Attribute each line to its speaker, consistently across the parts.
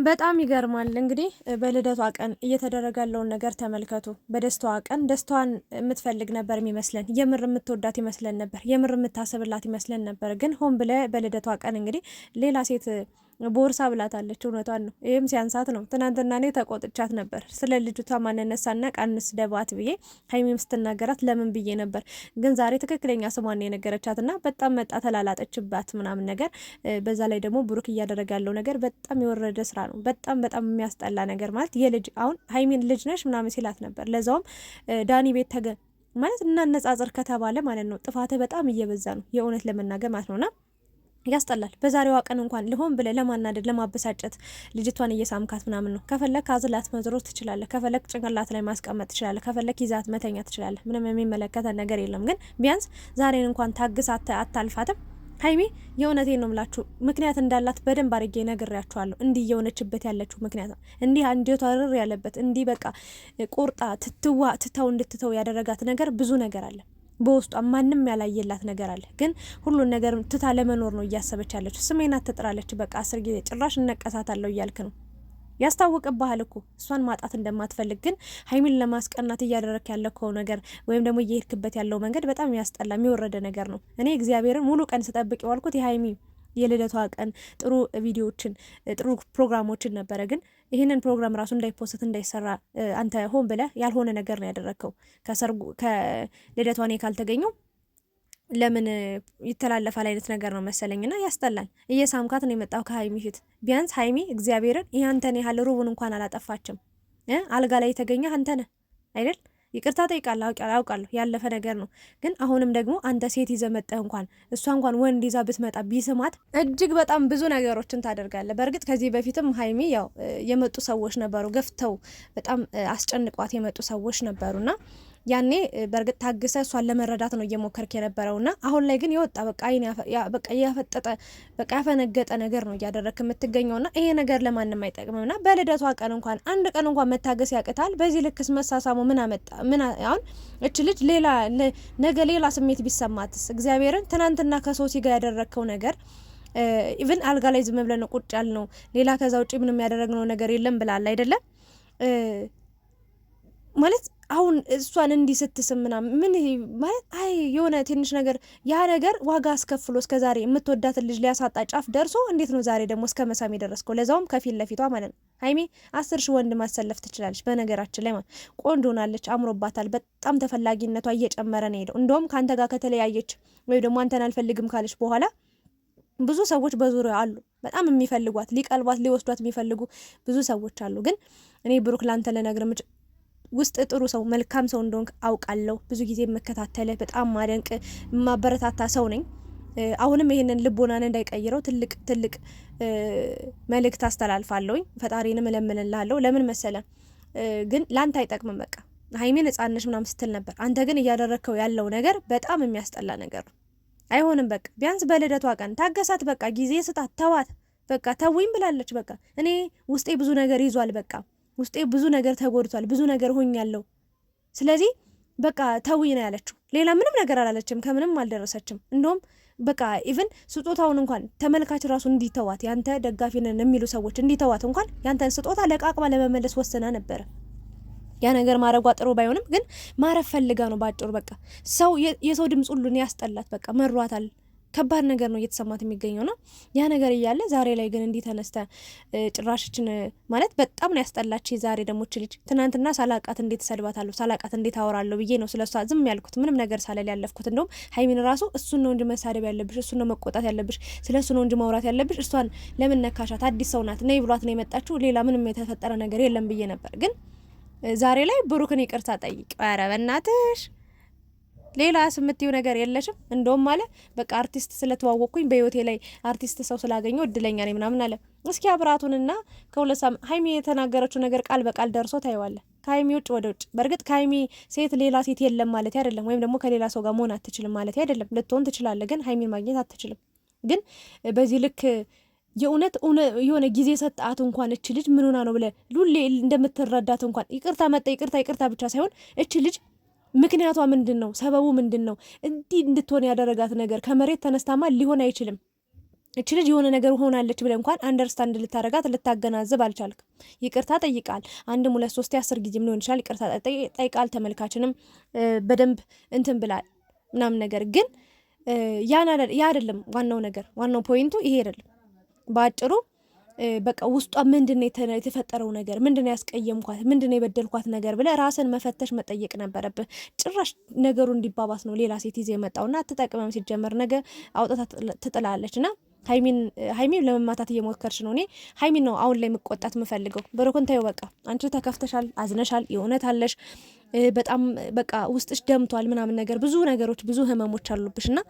Speaker 1: በጣም ይገርማል። እንግዲህ በልደቷ ቀን እየተደረገ ያለውን ነገር ተመልከቱ። በደስታዋ ቀን ደስታዋን የምትፈልግ ነበር የሚመስለን፣ የምር የምትወዳት ይመስለን ነበር፣ የምር የምታስብላት ይመስለን ነበር። ግን ሆን ብለ በልደቷ ቀን እንግዲህ ሌላ ሴት ቦርሳ ብላታለች። እውነቷን ነው። ይህም ሲያንሳት ነው። ትናንትና እኔ ተቆጥቻት ነበር ስለ ልጅቷ ማንነት ሳናቅ አንስደባት ብዬ ሀይሚም ስትናገራት ለምን ብዬ ነበር። ግን ዛሬ ትክክለኛ ስሟን የነገረቻት እና በጣም መጣ ተላላጠችባት ምናምን ነገር። በዛ ላይ ደግሞ ብሩክ እያደረገ ያለው ነገር በጣም የወረደ ስራ ነው። በጣም በጣም የሚያስጠላ ነገር ማለት የልጅ አሁን ሀይሚን ልጅ ነሽ ምናምን ሲላት ነበር። ለዛውም ዳኒ ቤት ተገ ማለት እናነጻጽር ከተባለ ማለት ነው ጥፋትህ በጣም እየበዛ ነው የእውነት ለመናገር ማለት ነውና ያስጠላል። በዛሬዋ ቀን እንኳን ልሆን ብለ ለማናደድ ለማበሳጨት ልጅቷን እየሳምካት ምናምን ነው። ከፈለክ አዝላት መዝሮት ትችላለህ። ከፈለክ ጭንቅላት ላይ ማስቀመጥ ትችላለህ። ከፈለክ ይዛት መተኛ ትችላለህ። ምንም የሚመለከተ ነገር የለም። ግን ቢያንስ ዛሬን እንኳን ታግስ አታልፋትም። ሀይሚ የእውነቴን ነው ምላችሁ፣ ምክንያት እንዳላት በደንብ አድርጌ ነግሬያችኋለሁ። እንዲህ እየሆነችበት ያለችው ምክንያት ነው። እንዲህ አንጀቷ ርር ያለበት እንዲህ በቃ ቆርጣ ትትዋ ትተው እንድትተው ያደረጋት ነገር ብዙ ነገር አለ። በውስጧ ማንም ያላየላት ነገር አለ። ግን ሁሉን ነገር ትታ ለመኖር ነው እያሰበች ያለችው። ስሜን አትጥራለች። በቃ 10 ጊዜ ጭራሽ እነቀሳታለሁ እያልክ ነው። ያስታውቅብሃል እኮ እሷን ማጣት እንደማትፈልግ። ግን ሀይሚን ለማስቀናት እያደረክ ያለከው ነገር ወይም ደግሞ እየሄድክበት ያለው መንገድ በጣም ያስጠላ የሚወረደ ነገር ነው። እኔ እግዚአብሔርን ሙሉ ቀን ስጠብቅ የዋልኩት የሀይሚ የልደቷ ቀን ጥሩ ቪዲዮዎችን ጥሩ ፕሮግራሞችን ነበረ። ግን ይህንን ፕሮግራም ራሱ እንዳይ post እንዳይሰራ አንተ ሆን ብለህ ያልሆነ ነገር ነው ያደረግከው። ከሰርጉ ከልደቷ እኔ ካልተገኘው ለምን ይተላለፋል አይነት ነገር ነው መሰለኝና ያስጠላል። እየሳምካት ነው የመጣው ከሀይሚ ፊት። ቢያንስ ሀይሚ እግዚአብሔርን ይህ ያህል ሩቡን እንኳን አላጠፋችም። አልጋ ላይ የተገኘ አንተ ነህ አይደል? ይቅርታ ጠይቃለሁ፣ አውቃለሁ፣ ያለፈ ነገር ነው። ግን አሁንም ደግሞ አንተ ሴት ይዘህ መጠህ እንኳን እሷ እንኳን ወንድ ይዛ ብትመጣ ቢስማት እጅግ በጣም ብዙ ነገሮችን ታደርጋለህ። በእርግጥ ከዚህ በፊትም ሀይሚ ያው የመጡ ሰዎች ነበሩ፣ ገፍተው በጣም አስጨንቋት የመጡ ሰዎች ነበሩና ያኔ በእርግጥ ታግሰ እሷን ለመረዳት ነው እየሞከርክ የነበረውና አሁን ላይ ግን የወጣ በቃ አይን በቃ ያፈጠጠ በቃ ያፈነገጠ ነገር ነው እያደረግክ የምትገኘውና ይሄ ነገር ለማንም አይጠቅምምና በልደቷ ቀን እንኳን አንድ ቀን እንኳን መታገስ ያቅታል። በዚህ ልክስ መሳሳሙ ምን አመጣ? ምን አሁን እች ልጅ ሌላ ነገ ሌላ ስሜት ቢሰማትስ? እግዚአብሔርን ትናንትና ከሶሲ ጋር ያደረግከው ነገር even አልጋ ላይ ዝም ብለን ቁጭ ያልነው ሌላ ከዛ ውጭ ምንም ያደረግነው ነገር የለም ብላል አይደለም ማለት አሁን እሷን እንዲህ ስትስም ምናምን ምን ማለት አይ የሆነ ትንሽ ነገር ያ ነገር ዋጋ አስከፍሎ እስከ ዛሬ የምትወዳትን ልጅ ሊያሳጣ ጫፍ ደርሶ እንዴት ነው ዛሬ ደግሞ እስከ መሳም የደረስከው? ለዛውም ከፊት ለፊቷ ማለት ነው። ሀይሚ 10,000 ወንድ ማሰለፍ ትችላለች። በነገራችን ላይ ማለት ቆንጆ ሆናለች፣ አምሮባታል። በጣም ተፈላጊነቷ እየጨመረ ነው ሄደው። እንደውም ከአንተ ጋር ከተለያየች ወይ ደግሞ አንተን አልፈልግም ካለች በኋላ ብዙ ሰዎች በዙሪያ አሉ፣ በጣም የሚፈልጓት ሊቀልቧት ሊወስዷት የሚፈልጉ ብዙ ሰዎች አሉ። ግን እኔ ብሩክ ላንተ ልነግር ውስጥ ጥሩ ሰው መልካም ሰው እንደሆንክ አውቃለሁ። ብዙ ጊዜ የምከታተልህ በጣም ማደንቅ የማበረታታ ሰው ነኝ። አሁንም ይሄንን ልቦናን እንዳይቀይረው ትልቅ ትልቅ መልእክት አስተላልፋለሁኝ። ፈጣሪንም እለምንልሃለሁ። ለምን መሰለ ግን ለአንተ አይጠቅምም። በቃ ሀይሜን ሕፃን ነሽ ምናምን ስትል ነበር። አንተ ግን እያደረግከው ያለው ነገር በጣም የሚያስጠላ ነገር ነው። አይሆንም። በቃ ቢያንስ በልደቷ ቀን ታገሳት። በቃ ጊዜ ስጣት፣ ተዋት። በቃ ተውኝ ብላለች። በቃ እኔ ውስጤ ብዙ ነገር ይዟል። በቃ ውስጤ ብዙ ነገር ተጎድቷል፣ ብዙ ነገር ሆኛለሁ። ስለዚህ በቃ ተውኝ ነው ያለችው። ሌላ ምንም ነገር አላለችም፣ ከምንም አልደረሰችም። እንደውም በቃ even ስጦታውን እንኳን ተመልካች ራሱ እንዲተዋት ያንተ ደጋፊ ነን የሚሉ ሰዎች እንዲተዋት እንኳን ያንተን ስጦታ ለቃቅማ ለመመለስ ወስና ነበረ። ያ ነገር ማድረጓ ጥሩ ባይሆንም ግን ማረፍ ፈልጋ ነው ባጭሩ። በቃ ሰው የሰው ድምፅ ሁሉን ያስጠላት። በቃ መሯታል። ከባድ ነገር ነው እየተሰማት የሚገኘው ና ያ ነገር እያለ ዛሬ ላይ ግን እንዲህ ተነስተ ጭራሽችን ማለት በጣም ነው ያስጠላች። ዛሬ ደግሞ ልጅ ትናንትና ሳላቃት እንዴት ሰድባታለሁ፣ ሳላቃት እንዴት አወራለሁ ብዬ ነው ስለሷ ዝም ያልኩት፣ ምንም ነገር ሳለል ያለፍኩት። እንደውም ሀይሚን ራሱ እሱን ነው እንጂ መሳደብ ያለብሽ፣ እሱን ነው መቆጣት ያለብሽ፣ ስለ እሱ ነው እንጂ ማውራት ያለብሽ፣ እሷን ለምን ነካሻት? አዲስ ሰው ናት ነይ ብሏት ነው የመጣችው፣ ሌላ ምንም የተፈጠረ ነገር የለም ብዬ ነበር። ግን ዛሬ ላይ ብሩክን ይቅርታ ጠይቅ። ኧረ በእናትሽ ሌላ የምትይው ነገር የለሽም። እንደውም አለ በቃ አርቲስት ስለተዋወቅኩኝ በህይወቴ ላይ አርቲስት ሰው ስላገኘው እድለኛ ነኝ ምናምን አለ። እስኪ አብራቱንና ከ2 ሳምንት ሀይሚ የተናገረችው ነገር ቃል በቃል ደርሶ ታይዋለ። ከሀይሚ ውጭ ወደ ውጭ። በእርግጥ ከሀይሚ ሴት ሌላ ሴት የለም ማለት አይደለም፣ ወይም ደግሞ ከሌላ ሰው ጋር መሆን አትችልም ማለት አይደለም። ልትሆን ትችላለ፣ ግን ሀይሚን ማግኘት አትችልም። ግን በዚህ ልክ የእውነት የሆነ ጊዜ ሰጣት እንኳን እች ልጅ ምን ሆና ነው ብለ ሉሌ እንደምትረዳት እንኳን ይቅርታ መጣ ይቅርታ ይቅርታ ብቻ ሳይሆን እች ልጅ ምክንያቷ ምንድን ነው? ሰበቡ ምንድን ነው? እንዲህ እንድትሆን ያደረጋት ነገር ከመሬት ተነስታማ ሊሆን አይችልም። እች ልጅ የሆነ ነገር ሆናለች ብለህ እንኳን understand ልታረጋት ልታገናዝብ አልቻልክ። ይቅርታ ጠይቃል። አንድም ሁለት ሶስት አስር ጊዜም ሊሆን ይችላል። ይቅርታ ጠይቃል። ተመልካችንም በደንብ እንትን ብላል ምናምን ነገር ግን ያ አይደለም ዋናው ነገር። ዋናው point ኡ ይሄ አይደለም። በአጭሩ በቃ ውስጧ ምንድን ነው የተፈጠረው ነገር፣ ምንድን ነው ያስቀየምኳት፣ ምንድን ነው የበደልኳት ነገር ብለህ ራስን መፈተሽ መጠየቅ ነበረብህ። ጭራሽ ነገሩ እንዲባባስ ነው ሌላ ሴት ይዘህ የመጣውና አትጠቅመም። ሲጀመር ነገ አውጥታ ትጥላለች እና ሀይሚን ለመማታት እየሞከርሽ ነው። እኔ ሀይሚን ነው አሁን ላይ መቆጣት የምፈልገው። ብሩክን ተይው በቃ። አንቺ ተከፍተሻል፣ አዝነሻል፣ የእውነት አለሽ በጣም በቃ ውስጥሽ ደምቷል ምናምን ነገር ብዙ ነገሮች ብዙ ህመሞች አሉብሽ እና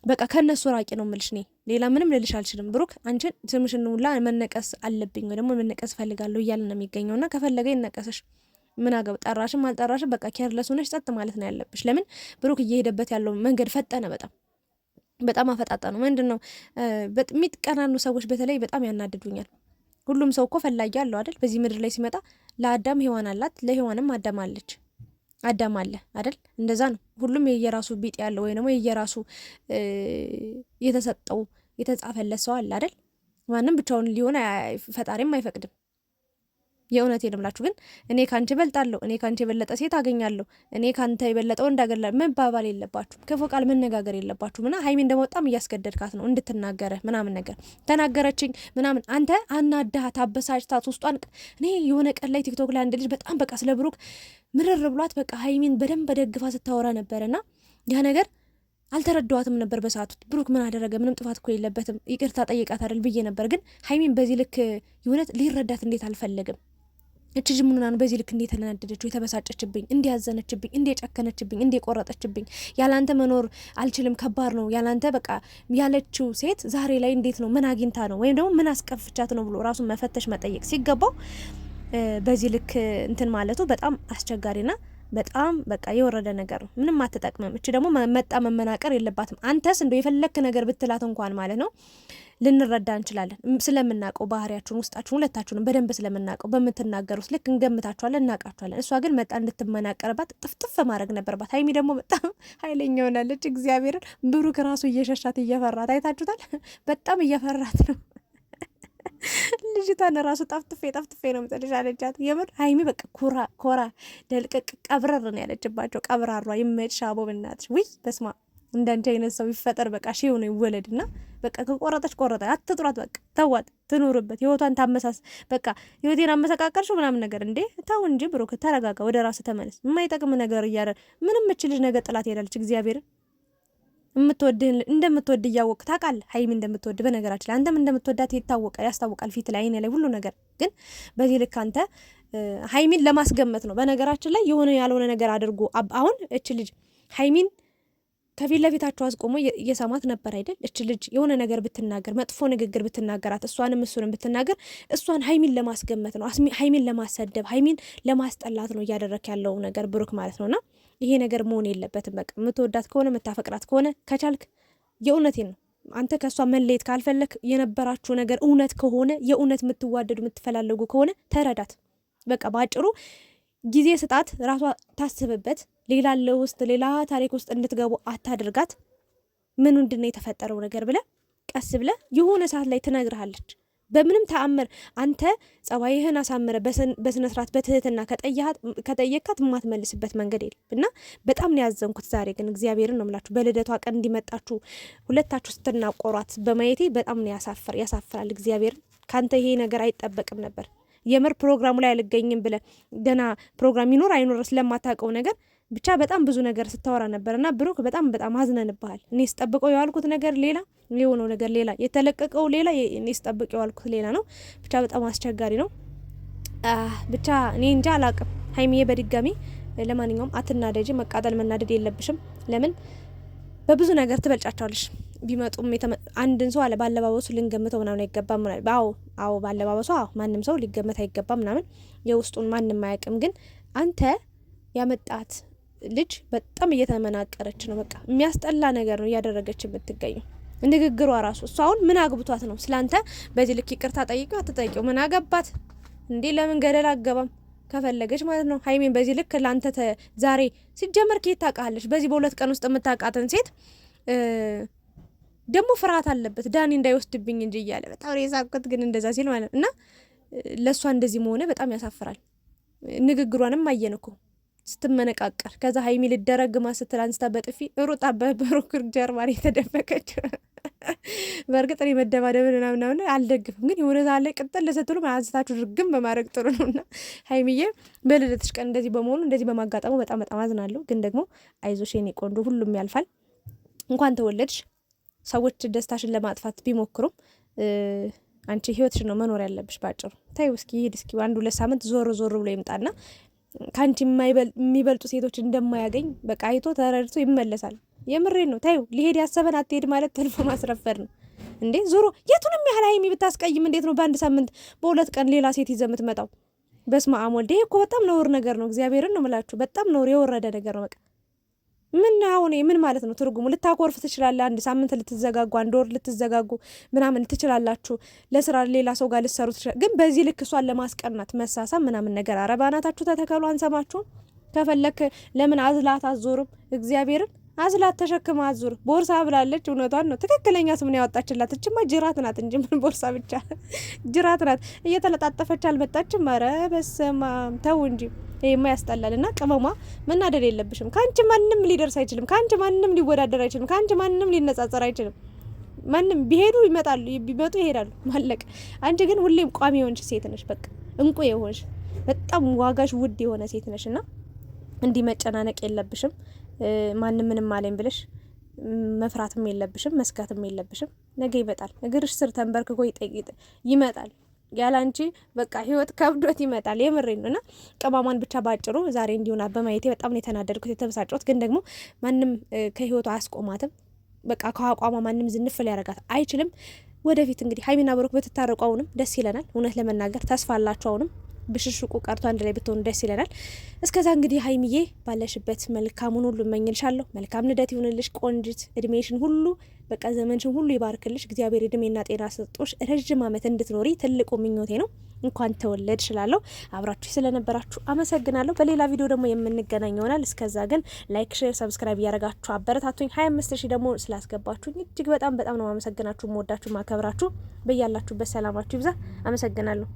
Speaker 1: በቃ ከነሱ ራቂ ነው የምልሽ። እኔ ሌላ ምንም ልልሽ አልችልም። ብሩክ አንቺን ስምሽን ሁላ መነቀስ አለብኝ ወይ ደግሞ መነቀስ ፈልጋለሁ እያለ ነው የሚገኘው እና ከፈለገ ይነቀስሽ። ምን አገብ ጠራሽም አልጠራሽም በቃ careless ሆነሽ ጸጥ ማለት ነው ያለብሽ። ለምን ብሩክ እየሄደበት ያለው መንገድ ፈጠነ በጣም በጣም አፈጣጣ ነው። ምንድን ነው የሚቀናኑ ሰዎች በተለይ በጣም ያናድዱኛል። ሁሉም ሰው እኮ ፈላጊ አለው አይደል? በዚህ ምድር ላይ ሲመጣ ለአዳም ሔዋን አላት፣ ለሔዋንም አዳም አለች፣ አዳም አለ አይደል? እንደዛ ነው። ሁሉም የየራሱ ቢጤ ያለው ወይ ደግሞ የየራሱ የተሰጠው የተጻፈለት ሰው አለ አይደል? ማንም ብቻውን ሊሆን ፈጣሪም አይፈቅድም። የእውነቴን እምላችሁ ግን እኔ ካንቺ እበልጣለሁ፣ እኔ ካንቺ የበለጠ ሴት አገኛለሁ፣ እኔ ካንተ የበለጠ ወንድ አገኛለሁ መባባል የለባችሁም። ክፉ ቃል መነጋገር የለባችሁም። እና ሀይሚን ደግሞ በጣም እያስገደድካት ነው እንድትናገረ ምናምን ነገር ተናገረችኝ ምናምን አንተ አናዳሃት፣ አበሳጭታት ውስጧን። እኔ የሆነ ቀን ላይ ቲክቶክ ላይ አንድ ልጅ በጣም በቃ ስለ ብሩክ ምርር ብሏት በቃ ሀይሚን በደንብ ደግፋ ስታወራ ነበረና ያ ነገር አልተረዳዋትም ነበር በሰዓቱ። ብሩክ ምን አደረገ? ምንም ጥፋት እኮ የለበትም ይቅርታ ጠይቃት አይደል ብዬ ነበር። ግን ሀይሚን በዚህ ልክ የእውነት ሊረዳት እንዴት አልፈለግም። እች ልጅ ምን ሆና ነው በዚህ ልክ እንዴ ተናደደችው፣ የተበሳጨችብኝ፣ እንዴ ያዘነችብኝ፣ እንዴ ጨከነችብኝ፣ እንዴ ቆረጠችብኝ፣ ያላንተ መኖር አልችልም፣ ከባድ ነው ያላንተ በቃ ያለችው ሴት ዛሬ ላይ እንዴት ነው ምን አግኝታ ነው ወይም ደግሞ ምን አስቀፍቻት ነው ብሎ ራሱን መፈተሽ መጠየቅ ሲገባው በዚህ ልክ እንትን ማለቱ በጣም አስቸጋሪና በጣም በቃ የወረደ ነገር ነው። ምንም አትጠቅምም። እች ደግሞ መጣ መመናቀር የለባትም። አንተስ እንደው የፈለክ ነገር ብትላት እንኳን ማለት ነው ልንረዳ እንችላለን። ስለምናውቀው ባህሪያችሁን፣ ውስጣችሁን፣ ሁለታችሁንም በደንብ ስለምናውቀው በምትናገሩት ልክ እንገምታችኋለን፣ እናውቃችኋለን። እሷ ግን መጣ እንድትመናቀርባት ጥፍጥፍ ማድረግ ነበርባት። ሀይሚ ደግሞ በጣም ኃይለኛ ሆናለች። እግዚአብሔርን ብሩክ ራሱ እየሸሻት እየፈራት አይታችሁታል። በጣም እየፈራት ነው። ልጅቷን ራሱ ጠፍጥፌ ጠፍጥፌ ነው የምጥልሽ አለቻት። የምር ሀይሚ በቃ ኮራ ኮራ ደልቀቅ ቀብረር ነው ያለችባቸው። ቀብራሯ ይመችሽ አቦ በእናትሽ። ውይ በስማ እንዳንቺ አይነት ሰው ይፈጠር። በቃ ሺው ነው ይወለድና በቃ ከቆረጠች ቆረጠ፣ አትጥሯት። በቃ ተዋት፣ ትኑርበት፣ ህይወቷን ታመሳስ። በቃ ህይወቴን አመሰቃቀልሽው ምናምን ነገር እንዴ! ተው እንጂ ብሩክ፣ ተረጋጋ፣ ወደ ራስ ተመለስ። የማይጠቅም ነገር እያረ ምንም እችልሽ ነገ ጥላት ሄዳለች። እግዚአብሔርን የምትወድህን እንደምትወድ እያወቅ ታውቃለህ። ሀይሚ እንደምትወድ በነገራችን ላይ አንተም እንደምትወዳት ይታወቃል፣ ያስታውቃል፣ ፊት ላይ አይነ ላይ ሁሉ ነገር። ግን በዚህ ልክ አንተ ሀይሚን ለማስገመት ነው በነገራችን ላይ የሆነ ያልሆነ ነገር አድርጎ አሁን እች ልጅ ሀይሚን ከፊት ለፊታቸው አስቆሞ እየሰማት ነበር አይደል? እች ልጅ የሆነ ነገር ብትናገር፣ መጥፎ ንግግር ብትናገራት፣ እሷንም እሱንም ብትናገር እሷን ሀይሚን ለማስገመት ነው፣ ሀይሚን ለማሰደብ፣ ሀይሚን ለማስጠላት ነው እያደረክ ያለው ነገር ብሩክ ማለት ነውና ይሄ ነገር መሆን የለበትም። በቃ የምትወዳት ከሆነ የምታፈቅራት ከሆነ ከቻልክ የእውነቴን ነው አንተ ከእሷ መለየት ካልፈለክ የነበራችሁ ነገር እውነት ከሆነ የእውነት የምትዋደዱ የምትፈላለጉ ከሆነ ተረዳት። በቃ በአጭሩ ጊዜ ስጣት፣ ራሷ ታስብበት። ሌላ ውስጥ ሌላ ታሪክ ውስጥ እንድትገቡ አታድርጋት። ምን ምንድን ነው የተፈጠረው ነገር ብለ ቀስ ብለ የሆነ ሰዓት ላይ ትነግርሃለች። በምንም ተአምር አንተ ጸባይህን አሳምረ በስነ ስርዓት በትህትና ከጠየካት የማትመልስበት መንገድ የለም እና በጣም ነው ያዘንኩት ዛሬ ግን እግዚአብሔርን ነው የምላችሁ። በልደቷ ቀን እንዲመጣችሁ ሁለታችሁ ስትናቆሯት በማየቴ በጣም ነው ያሳፍራል። እግዚአብሔርን ካንተ ይሄ ነገር አይጠበቅም ነበር። የምር ፕሮግራሙ ላይ አልገኝም ብለ ገና ፕሮግራም ይኖር አይኖር ስለማታውቀው ነገር ብቻ በጣም ብዙ ነገር ስታወራ ነበር እና ብሩክ በጣም በጣም አዝነንብሃል። እኔ ስጠብቀው የዋልኩት ነገር ሌላ፣ የሆነው ነገር ሌላ፣ የተለቀቀው ሌላ፣ እኔ ስጠብቀው የዋልኩት ሌላ ነው። ብቻ በጣም አስቸጋሪ ነው። ብቻ እኔ እንጃ አላቅም። ሀይሚዬ በድጋሚ ለማንኛውም አትናደጂ፣ መቃጠል መናደድ የለብሽም። ለምን በብዙ ነገር ትበልጫቸዋለሽ። ቢመጡም አንድን ሰው አለ ባለባበሱ ልንገምተው ምናምን አይገባም። አዎ አዎ፣ ባለባበሱ አዎ፣ ማንም ሰው ሊገመት አይገባም ምናምን፣ የውስጡን ማንም አያውቅም። ግን አንተ ያመጣት ልጅ በጣም እየተመናቀረች ነው። በቃ የሚያስጠላ ነገር ነው እያደረገች የምትገኘው። ንግግሯ ራሱ እሷ አሁን ምን አግብቷት ነው ስላንተ በዚህ ልክ ይቅርታ ጠይቂው አትጠይቂው ምን አገባት እንዴ? ለምን ገደል አገባም ከፈለገች ማለት ነው። ሀይሜን በዚህ ልክ ለአንተ ዛሬ ሲጀመር ከየት ታውቃለች? በዚህ በሁለት ቀን ውስጥ የምታውቃትን ሴት ደግሞ ፍርሃት አለበት ዳኒ እንዳይወስድብኝ እንጂ እያለ በጣም የሳቅኩት ግን እንደዛ ሲል ማለት እና ለእሷ እንደዚህ መሆነ በጣም ያሳፍራል። ንግግሯንም አየን እኮ ስትመነቃቀር። ከዛ ሀይሚ ልደረግማ ስትል አንስታ በጥፊ ሩጣ በብሩክ ጀርባ ላይ የተደበቀች። በእርግጥ እኔ መደባደብን ምናምን አልደግፍም፣ ግን የሆነ ሰዓት ላይ ቅጥል ስትሉ አንስታችሁ ድርግም በማድረግ ጥሩ ነው። እና ሀይሚዬ በልደትሽ ቀን እንደዚህ በመሆኑ እንደዚህ በማጋጠሙ በጣም በጣም አዝናለሁ። ግን ደግሞ አይዞሽ የኔ ቆንጆ፣ ሁሉም ያልፋል። እንኳን ተወለድሽ። ሰዎች ደስታሽን ለማጥፋት ቢሞክሩም አንቺ ህይወትሽ ነው መኖር ያለብሽ። ባጭሩ ታዩ እስኪ ይሄድ እስኪ አንድ ሁለት ሳምንት ዞር ዞር ብሎ ይምጣና ከአንቺ የሚበልጡ ሴቶች እንደማያገኝ በቃ አይቶ ተረድቶ ይመለሳል። የምሬን ነው። ታዩ ሊሄድ ያሰበን አትሄድ ማለት ተልፎ ማስረፈር ነው እንዴ! ዞሮ የቱንም ያህል ሀይሚ ብታስቀይም እንዴት ነው በአንድ ሳምንት በሁለት ቀን ሌላ ሴት ይዘህ የምትመጣው? በስመ አብ ወልድ። ይሄ እኮ በጣም ነውር ነገር ነው። እግዚአብሔርን ነው የምላችሁ። በጣም ነውር የወረደ ነገር ነው። በቃ ምን አሁን ምን ማለት ነው ትርጉሙ? ልታኮርፍ ትችላለህ። አንድ ሳምንት ልትዘጋጉ፣ አንድ ወር ልትዘጋጉ ምናምን ትችላላችሁ። ለስራ ሌላ ሰው ጋር ልትሰሩ ትችላል። ግን በዚህ ልክ እሷን ለማስቀናት መሳሳም ምናምን ነገር አረ ባናታችሁ ተተከሉ። አንሰማችሁም። ከፈለክ ለምን አዝላት አዞርም? እግዚአብሔርን አዝላት ተሸክማ አዙር። ቦርሳ ብላለች። እውነቷን ነው። ትክክለኛ ስም ነው ያወጣችላት። እችማ ጅራት ናት እንጂ ምን ቦርሳ ብቻ ጅራት ናት። እየተለጣጠፈች አልመጣችም። ኧረ በስመ አብ ተው እንጂ ይሄማ ያስጠላል። እና ቅመሟ መናደድ የለብሽም። ከአንቺ ማንም ሊደርስ አይችልም። ከአንቺ ማንም ሊወዳደር አይችልም። ከአንቺ ማንም ሊነጻጸር አይችልም። ማንም ቢሄዱ ይመጣሉ፣ ቢመጡ ይሄዳሉ። ማለቅ። አንቺ ግን ሁሌም ቋሚ የሆንሽ ሴት ነሽ። በቃ እንቁ የሆንሽ በጣም ዋጋሽ ውድ የሆነ ሴት ነሽ እና እንዲህ መጨናነቅ የለብሽም። ማንም ምንም አለኝ ብለሽ መፍራትም የለብሽም መስጋትም የለብሽም። ነገ ይመጣል። እግርሽ ስር ተንበርክኮ ይመጣል። ያለ አንቺ በቃ ህይወት ከብዶት ይመጣል። የምሬን ነው። እና ቅመሟን ብቻ ባጭሩ ዛሬ እንዲሆና በማየቴ በጣም ነው የተናደድኩት የተበሳጨሁት። ግን ደግሞ ማንም ከህይወቱ አያስቆማትም። በቃ ከአቋሟ ማንም ዝንፍ ሊያረጋት አይችልም። ወደፊት እንግዲህ ሀይሚና ብሩክ ብትታረቁ አሁንም ደስ ይለናል። እውነት ለመናገር ተስፋ አላቸው አሁንም ብሽሽቁ ቀርቶ አንድ ላይ ብትሆኑ ደስ ይለናል። እስከዛ እንግዲህ ሀይሚዬ ባለሽበት መልካሙን ሁሉ እመኝልሻለሁ። መልካም ልደት ይሁንልሽ ቆንጅት። እድሜሽን ሁሉ በቃ ዘመንሽን ሁሉ ይባርክልሽ እግዚአብሔር። እድሜና ጤና ሰጦሽ ረዥም ዓመት እንድትኖሪ ትልቁ ምኞቴ ነው። እንኳን ተወለድሽ እላለሁ። አብራችሁ ስለነበራችሁ አመሰግናለሁ። በሌላ ቪዲዮ ደግሞ የምንገናኝ ይሆናል። እስከዛ ግን like፣ share፣ subscribe እያደረጋችሁ አበረታቱኝ። 25 ሺህ ደግሞ ስላስገባችሁኝ እጅግ በጣም በጣም ነው ማመሰግናችሁ፣ መወዳችሁ፣ ማከብራችሁ። በያላችሁበት ሰላማችሁ ይብዛ። አመሰግናለሁ።